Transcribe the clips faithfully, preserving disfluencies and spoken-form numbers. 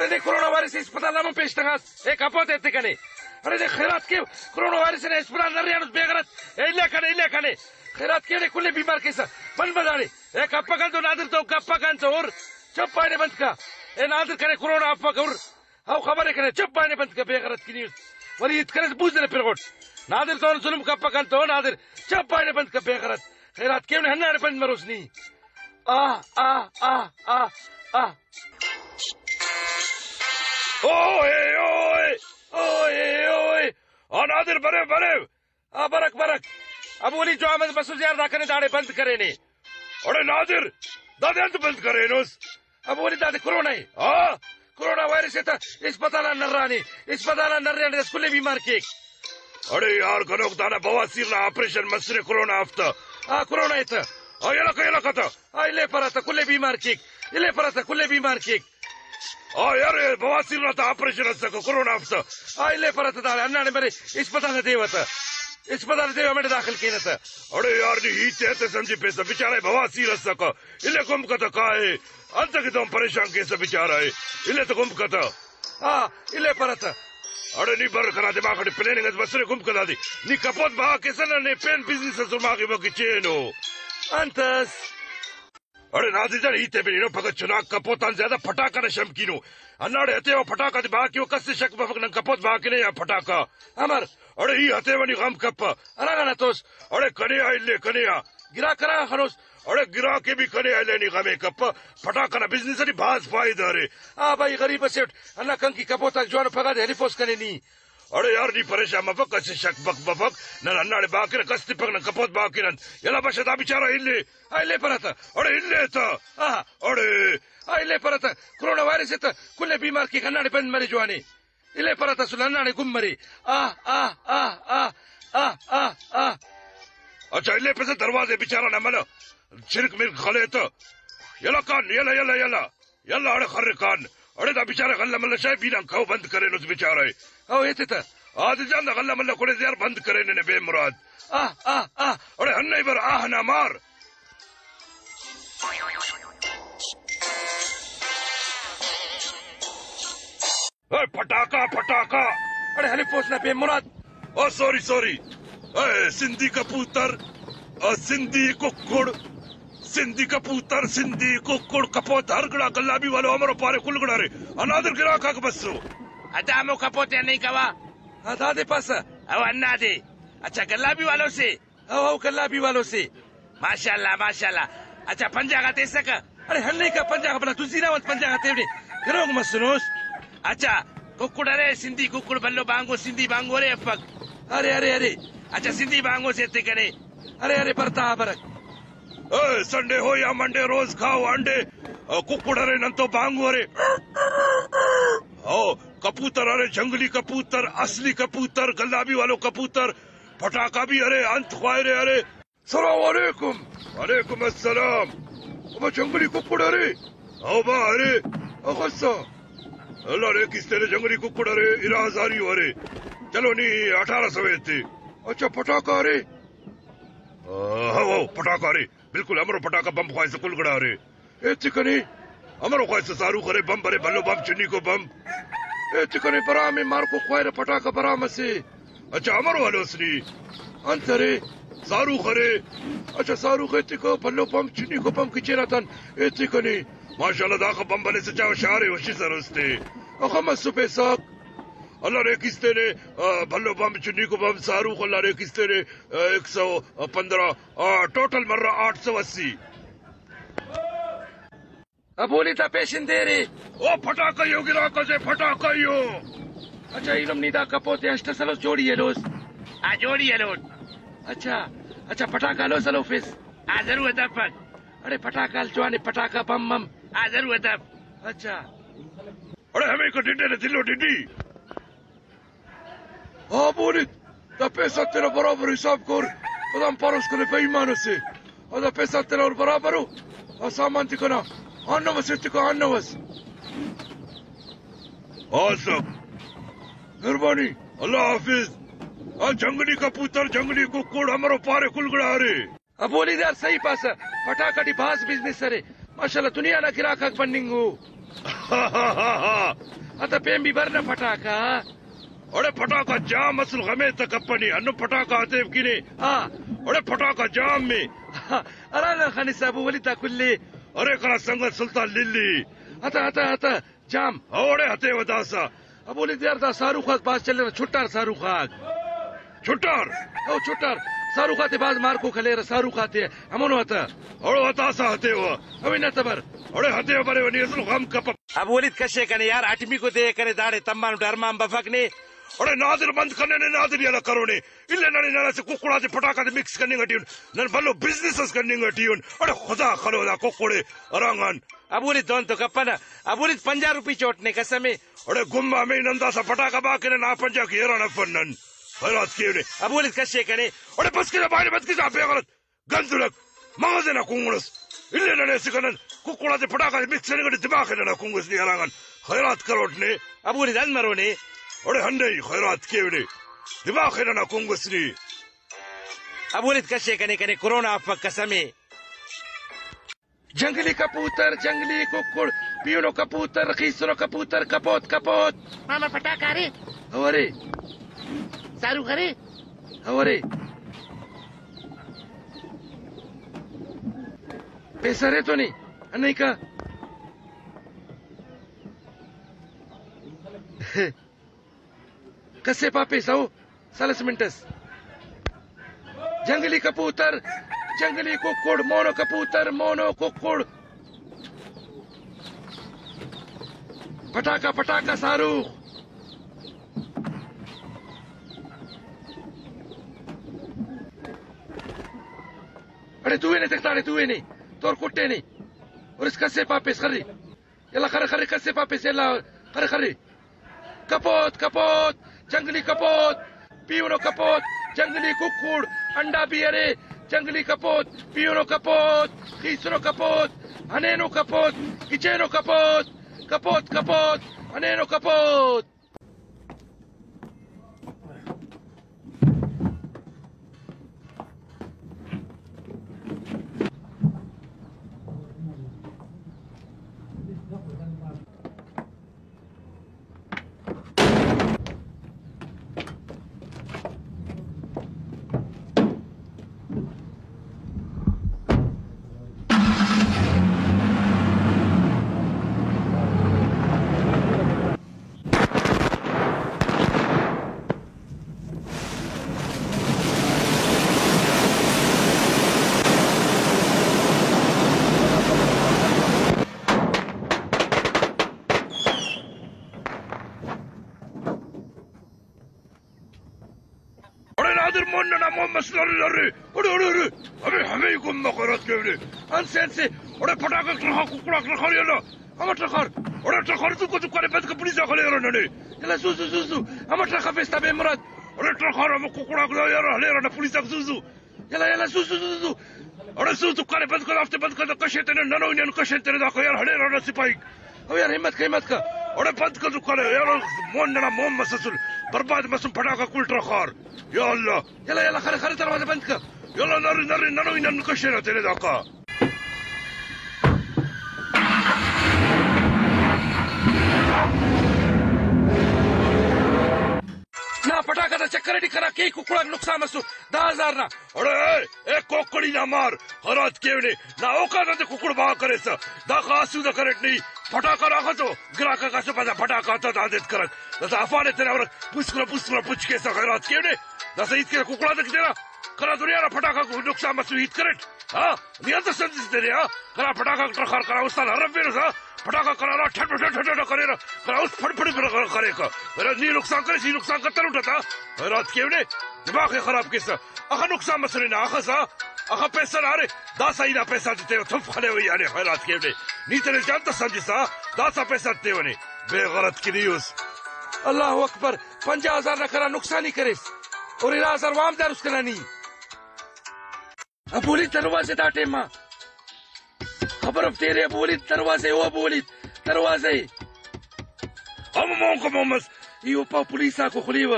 نے کرونا وائرس اسپتال آن پیش تنگاس، اے کپوت ایتے کنے۔ اڑے نے خیرات کیو، کرونا وائرس نے اسپتال نریانس بے غیرت۔ اے الے کنے، الے کنے۔ خیرات کیو نے کل بیمار کیسہ۔ بند بند آڑے۔ اے کپک انتو نادر تو، کپک انتو ہر۔ چپ آئینے بند کا۔ اے نادر کنے کرونا افک ہر۔ او خبر کنے چپ آئینے بند کا بے غیرت کنی اس۔ ولی ہیت کرے بوز نے پرغٹ۔ نادر تو ظلم کپک انتو نادر۔ چپ آئینے بند کا بے غیرت۔ خیرات کیو نے ہناڑے بند مروس نی۔ آہ، آہ، آہ، آہ، آہ۔ اوئے، اوئے، اوئے، اوئے۔ آ نادر، بریو، بریو۔ آ برک، برک۔ ابو علی جوان بسوس یار، دا کنے داڑے بند کرینے۔ اڑے نادر، دادے انت بند کرینس؟ ابو علی، دادے کرونا ءِ۔ ہاں، کرونا وائرس ءِ تہ اسپتال آن نرانے، اسپتال آن نرے انت کل ءِ بیمار کیک۔ اڑے یار گنوک، دانا بواسیر نا آپریشن مسنے کرونا آفتہ۔ آ، کرونا ءِ تہ۔ آ، یلہ کہ، یلہ کہ تہ۔ آ، الیپرہ تہ کل ءِ بیمار کیک۔ الیپرہ تہ کل ءِ بیمار کیک۔ آ، یار، بواسیر نا تہ آپریشن اسکہ کرونا آفتہ۔ آ، الیپرہ تہ داڑے ہنداڑے مرے اسپتال ءِ دیوہ تہ۔ اسپتال ءِ دیوہ ہمیڑے داخل کینہ تہ۔ اڑے یار، نی ہیت ءِ تہ سمجھپیسہ، بیچارہ ءِ بواسیر اسکہ۔ الیکہ گم کہ تہ کائے۔ انت کہ تون پریشان کیسہ بیچارہ ءِ۔ الیکہ تہ گم کہ تہ۔ آ، الیپرہ تہ۔ اڑے نی بر، کنا دماغ اٹی پلاننگ اس بسنے، گم کہ دادے۔ نی کپوت بہا کیسہ نہ، نے پین بزنس اس ماغی بکی چینو۔ انت اس؟ اڑے نادر جان، ہیت ءِ بنینو، پگہ چناک کپوت آن زیادہ پٹاکہ نا شمکینو۔ ہنداڑے ہتیوہ پٹاکہ تے بہا کیوہ، کس ءِ شک مفک نن کپوت بہا کنے یا پٹاکہ۔ امر؟ اڑے ای ہتیوہ، نی غم کپہ۔ ہرا غان ہتوس؟ اڑے کنے آ الے، کنے آ۔ گراک ہرا غان خنوس؟ اڑے گراک ءِ بھی کنے آ الے، نی غم ءِ کپہ۔ پٹاکہ نا بزنس اٹی بھاز فائدہ ارے۔ آ بھائی، غریب اسے اٹ ہندا کنکی کپوت آک جوانو، پگہ دے ہلیفوس کنے نی۔ اڑے یار، نی پریشان مفک، کس ءِ شک بک مفک۔ نن ہنداڑے بہا کینہ، کس تپک نن کپوت بہا کینہ۔ یلا بش، دا بیچارہ الے۔ آ، الیپرہ تہ۔ اڑے الے تہ۔ آ، اڑے۔ آ، الیپرہ تہ۔ کرونا وائرس ءِ تہ کل ءِ بیمار کیک، ہنداڑے بند مرے جوانے۔ الیپرہ تہ اسل ہنداڑے گم مرے۔ آہ، آہ، آہ، آہ، آہ، آہ، آہ۔ اچھا، الیپسہ، دروازہ بیچارہ نا ملہ۔ چرک مرک خلے تہ۔ یلا کان، یلا، یلا، یلا۔ یلا اڑے خرکان۔ اڑے دا بیچارہ غلہ ملہ شاغ، بیران کہو بند کرینس بیچارہ ءِ۔ او ایتے تہ۔ عادل جان، دا غلہ ملہ کڑے یار، بند کرینے نے بے مراد۔ آہ، آہ، آہ۔ اڑے ہنئی بر، آہ نا مار۔ اے پٹاکہ، پٹاکہ۔ اڑے ہلیفوس نا بے مراد۔ او سوری، سوری۔ اے سندھی کپوتر، او سندھی ککڑ، سندھی کپوتر، سندھی ککڑ، کپوت ہر گڑا، گلابی والو امرو پارے کل گڑا رے۔ انادر گراک آک بسو۔ ادا ہمو کپوت ءِ ہنئی کوا۔ ہاں، دادے پاسہ۔ او ہندادے۔ اچھا، گلابی والو سے۔ او، او، گلابی والو سے۔ ماشاءاللہ، ماشاءاللہ۔ اچھا، پنجاہ غا تیسکہ؟ اڑے ہنیکہ پنجاہ غا، بھلا دزی نا وت پنجاہ غا تیونے۔ گنوک مسنوس۔ اچھا، ککڑ ارے، سندھی ککڑ، بھلو بانگو، سندھی بانگو ارے افک۔ ارے، ارے، ارے۔ اچھا، سندھی بانگو سے تے کنے۔ ارے، ارے، برتا برک۔ اے، سنڈے ہو یا منڈے روز کھاؤ انڈے۔ او، ککڑ ارے، نن تو بانگو ارے۔ او، کپوتر ارے، جنگلی کپوتر، اصلی کپوتر، گلابی والو کپوتر۔ پٹاکہ بھی ارے، انت خواہرے ارے۔ السلام علیکم۔ وعلیکم السلام۔ ابا جنگلی ککڑ ارے؟ او با ارے۔ اخسا۔ اللہ نے کس تیرے جنگلی ککڑ ارے، ارا ہزاری ارے۔ چلو نی اٹھارہ سو ایتے۔ اچھا پٹاکہ ارے؟ آ، ہو، ہو، پٹاکہ ارے۔ بالکل، امرو پٹاکہ بمب خواہسہ کل گڑا ارے۔ ایتے کنے؟ امرو خواہسہ ساروخ ارے، بمب ارے، بھلو بمب، چنیکو بمب۔ ایتے کنے برام ءِ مارکو، خواہرہ پٹاکہ برام اسے۔ اچھا، امرو ہلوس نی؟ انت ارے؟ ساروخ ارے۔ اچھا، ساروخ ایتکو، بھلو بمب، چنیکو بمب گچین آتان ایتے کنے۔ ماشاءاللہ، داخہ بمب ہلیسہ چا شارے وشی سروستے۔ اخہ مسو پیساک۔ اللہ نے کس تینے، آ، بھلو بمب، چنیکو بمب، ساروخ، اللہ نے کس تینے، آ، ایک سو پندرہ، آ، ٹوٹل مرہ آٹھ سو اسی۔ ابو علی تا پیشن دے رے۔ او پٹاکہ یو گراک اسے، پٹاکہ یو۔ اچھا، ایلم نی دا کپوت ءِ ہشت سلوس جوڑی ہلوس۔ آ، جوڑی ہلوٹ۔ اچھا، اچھا، پٹاکہ ہلوس ہلوفیس۔ آ، ضرورت افک۔ اڑے پٹاکہ ہل جوانے، پٹاکہ بم مم۔ آ، ضرورت اف۔ اچھا۔ اڑے ہمیکہ ڈڈے نے دلو ڈڈی۔ ہاں بولید، دا پیسہ تینا برابر حساب کر، پدام پاروس کنے بے ایمان اسے۔ او دا پیسہ تینا اور برابر ہو، او سامان تے کنا آن نوس ایتکا، آن نوس۔ ہاں سب۔ مہربانی۔ اللہ حافظ۔ آ جنگلی کپوتر، جنگلی ککڑ، امرو پارے کل گڑا ارے۔ ابو علی یار صحیح پاسہ، پٹاکہ ٹی بھاز بزنس ارے، ماشاءاللہ دنیا نا گراک آک بننگ ءُ۔ اتہ پین بھی بر نا پٹاکا۔ اڑے پٹاکا جام اسل، غمے تہ کپنی، ہندن پٹاکا ہتیو کنے۔ آ، اڑے پٹاکا جام می۔ ہرا نا خنسا ابو ولید دا کلے۔ ارے کنا سنگت سلطان للی۔ اتہ، اتہ، اتہ۔ جام۔ اوڑے ہتیوہ داسہ۔ ابو ولید یار، دا ساروخ آک بھاز چلیرہ، چھٹار ساروخ آک۔ چھٹار؟ او چھٹار۔ ساروخ آتے بھاز مارکوک ہلیرہ، ساروخ آتے ہمونو ہتہ۔ اوڑو ہتاسہ ہتیوہ۔ اوی نہ تبر۔ اوڑے ہتیوہ بریوہ، نی اسل غم کپہ۔ ابو ولید کشے کنے یار، اٹمیکو دے کنے داڑے تمانٹ ارمان بفک نے۔ اوڑے نادر بند کنے نے، نادر یلہ کرونے۔ الے ننے نن اسہ ککڑ آتے پٹاکہ تے مکس کننگ ٹی ان۔ نن بھلو بزنس اس کننگ ٹی ان۔ اوڑے خدا خلو دا ککڑے ہرانگان۔ ابو ولید دہن تو کپنہ، ابو ولید پنجاہ روپی چوٹ نے قسم ءِ۔ اڑے گمبا مئی نن داسہ پٹاکہ با کہ نن آ پنجاہ کہ ایران افن نن۔ خیرات کیوہ نے۔ ابو ولید کشے کنے۔ اڑے بس کہ بایرے بد کہ بے غیرت۔ گندلک۔ مغز ئنا کنگنس۔ الے ننے اسکہ نن ککڑ آتے پٹاکہ تے مکس کننگ ٹی دماغ ئے ننا کنگس نی ہرانگان۔ خیرات کروٹ نے۔ ابو ولید انت مرو نے۔ اڑے ہندئی خیرات کیوہ نے۔ دماغ ئے ننا کنگس نی۔ ابو ولید کشے کنے کنے کرونا افک قسم ءِ۔ جنگلی کپوتر، جنگلی ککڑ، پیہنو کپوتر، خیسنو کپوتر، کپوت، کپوت۔ ماما پٹاکہ ارے؟ او ارے۔ ساروخ ارے؟ او ارے۔ پیسہ ارے تو نی؟ انیکا۔ کسے پاپیسہ او سلس منٹس۔ جنگلی کپوتر، جنگلی ککڑ، مونو کپوتر، مونو ککڑ۔ پٹاکہ، پٹاکہ، ساروخ۔ اڑے دوئے نے تختاڑے، دوئے نے۔ تور کٹے نے۔ اور اس کسے پاپیس خری۔ یلا خرے، خرے، کسے پاپیس، یلا خرے، خرے۔ کپوت، کپوت، جنگلی کپوت، پیہنو کپوت، جنگلی ککڑ، انڈا بھی ارے، جنگلی کپوت، پیہنو کپوت، خیسنو کپوت، ہنینو کپوت، گچینو کپوت، کپوت، کپوت، ہنینو کپوت۔ اڑے نادر مون ننا مون مس لرے لرے۔ اڑے اڑے اڑے۔ ہمے ہمے گم مخرت کیونے۔ انسے انسے۔ اڑے پٹاکہ ٹرخا ککڑاک ٹرخا یلا۔ ہمہ ٹرخار۔ اڑے ٹرخار زوکو زوکو ارے بند کہ پولیس آک ہلیرہ ننے۔ یلا زو زو زو زو۔ ہمہ ٹرخا پیستا بے مراد۔ اڑے ٹرخار ہمہ ککڑاک دا یار ہلیرہ نا پولیس آک زو زو۔ یلا، یلا، زو، زو، زو، زو۔ اڑے زو، زو کنے بند کر، دافتے بند کر، دا کشے تینے، ننوئی نن کشن تینے، دا خو یار ہلیرہ نا سپاہیک۔ او یار، ہمت کر، ہمت کر۔ اڑے بند کر، زو کنے، یار، مون ننا مون مسسل۔ برباد مسن پٹاکہ کل ٹرخار۔ یا اللہ۔ یلا، یلا، خرے، خرے، دروازہ بند کر۔ یلا، نرے، نرے، ننوئی نن کشن تینے داکا۔ نا پٹاکہ تا چکر ٹی کنا کئی ککڑاک نقصان مسر، دہ ہزار نا۔ اڑے اے، اے کوکڑی نا مار، ہرات کیونے، نا اوکان انت ککڑ بہا کریسہ، داخہ آسودہ کریٹ نی، پٹاکہ نا اخسو، گراکہ کاسو پدا پٹاکہ تا دادت کرک، داسہ افانے تینا ورک، پوسکنا پوسکنا پچ کیسہ خیرات کیونے، داسہ ہیت کیسہ ککڑاتے کہ تینا، کنا دنیا نا پٹاکہ نقصان مسو ہیت کریٹ، ہاں؟ نی انت سمجھس تینے، ہاں؟ کنا پٹاکہ ٹرخار کنا استاد ہرفیرہ سا، پٹاکہ کنا ٹھڈ ٹھڈ ٹھڈ ٹھڈ کریرہ، کنا است پھڑ پھڑ پھڑ کریکہ۔ ارے نی نقصان کریس، ای نقصان کتنٹ اتا؟ خیرات کیونے، دماغ ئے خراب کیسہ۔ اخہ نقصان مسنے نا، اخہ سا، اخہ پیسہ نا ارے، داسہ ای نا پیسہ تے تیوہ تف خلیوہ ای آنے خیرات کیونے۔ نی تینے جان تا سمجھسا، داسہ پیسہ تے تیوہ نے۔ بے غیرت کنی اس۔ اللہ اکبر، پنجاہ ہزار نا کنا نقصان ای کریس۔ اور ارا ہزار وام دار اس کنا نی۔ ابو ولید دروازے دا ٹائم آ۔ خبر اف تیرے ابو ولید دروازے، او ابو ولید دروازے۔ ہم مونکو مون مس۔ ای اوپا پولیس آکو خلیوہ۔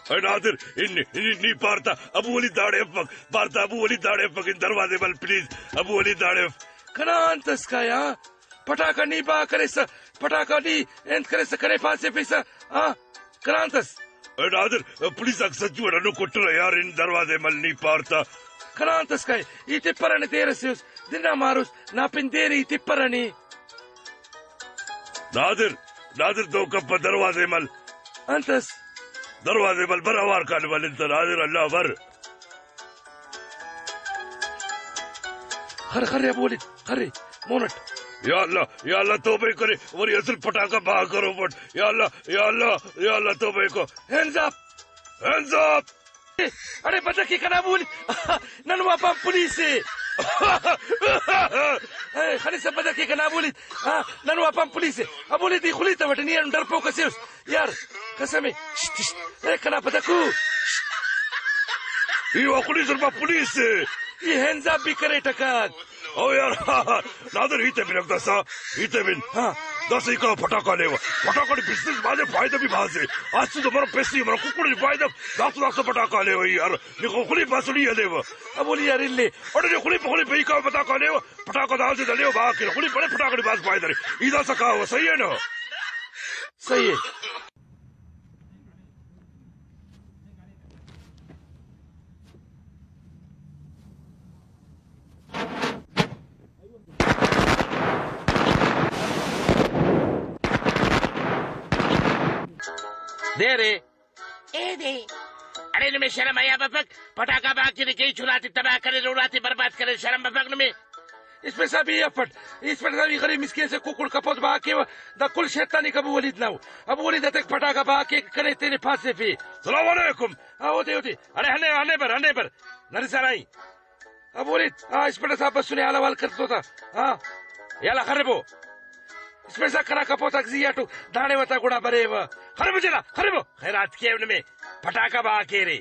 اے نادر، انی، انی، نی پارتا ابو ولید داڑے افک، پارتا ابو ولید داڑے افک، ان دروازے بل پلیز، ابو ولید داڑے اف۔ کنا انت اس کایا؟ پٹاکہ نی با کریسہ، پٹاخہ نی انت کریسہ کنے پاسیفیسہ؟ آ، کنا انت اس؟ اے نادر، پولیس آک سجو اٹ ہندن کٹرہ یار، ہن دروازہ مل نی پار تا۔ کنا انت اس کائے، ای تپرہ نے دیر ئسے اس، دن نا ماروس، نا پن دیر ای تپرہ نے۔ نادر، نادر تو کپہ دروازہ مل۔ انت اس؟ دروازہ مل، بر اوار کان مل انت نادر، اللہ بر۔ خر، خرے ابو ولید، خرے، مون اٹ۔ یا اللہ، یا اللہ، توبہ کرے، وری اسل پٹاخہ بہا کرو پٹ۔ یا اللہ، یا اللہ، یا اللہ، توبہ کو۔ Hands up! Hands up! اڑے بدکی کنا ابو ولید، نن واپام پولیس اے۔ اے، خنسہ بدکی کنا ابو ولید، ہاں، نن واپام پولیس اے۔ ابو ولید، ای خلیتوٹ، نی ہم ڈرپوک اسے اس۔ یار، قسم اے۔ شت، شت۔ اے کنا پتہ کو۔ ای وا خلیس ربا پولیس اے۔ ای ہنزا بھی کرے ٹکاک۔ او یار، نادر ہیت بن داسا، ہیت بن۔ ہاں۔ داسا ای کا پٹاخہ لیوہ۔ پٹاخہ ٹی بزنس بھازے، فائدہ بھی بھازے۔ آج تو مرو پیسے، مرو ککڑ فائدہ۔ داسا، داسا پٹاخہ لیوہ یار۔ نی خو خلی پاسڑی لیوہ۔ ابو ولید یار الے۔ اڑے نی خلی پہ خلی پہ ای کا پٹاخہ لیوہ۔ پٹاخہ داسے دلیو باقی۔ خلی پڑے پٹاخہ ٹی بھاز فائدہ رے۔ ای داسا کاوہ، صحیح اے نا؟ صحیح اے۔ دے رے۔ اے دے۔ اڑے نمے شرم حیا بفک؟ پٹاخہ بہا کنے، کئی چنا تے تباہ کریر، اونا تے برباد کریر، شرم بفک نمے؟ انسپکٹر صاحب، ای افٹ۔ انسپکٹر صاحب، ای غریب مسکین سے ککڑ کپوت بہا کیوہ۔ دا کل شیطانی ابو ولید نا ءُ۔ ابو ولید اتک پٹاخہ بہا کیک، کنے تینے پاسیفے۔ سلام علیکم۔ ہاں، اودے، اودے۔ اڑے ہنے، ہنے بر، ہنے بر۔ نرسہ رائی۔ ابو ولید، ہاں، انسپکٹر صاحب بسنے، حال احوال کرتو تا۔ ہاں۔ یلا خربو۔ انسپکٹر صاحب کنا کپوت آک زی آٹو داڑے وتا گڑا بریوہ۔ خربو جلا، خربو۔ خیرات کیو نمے۔ پٹاخہ بہا کیرے۔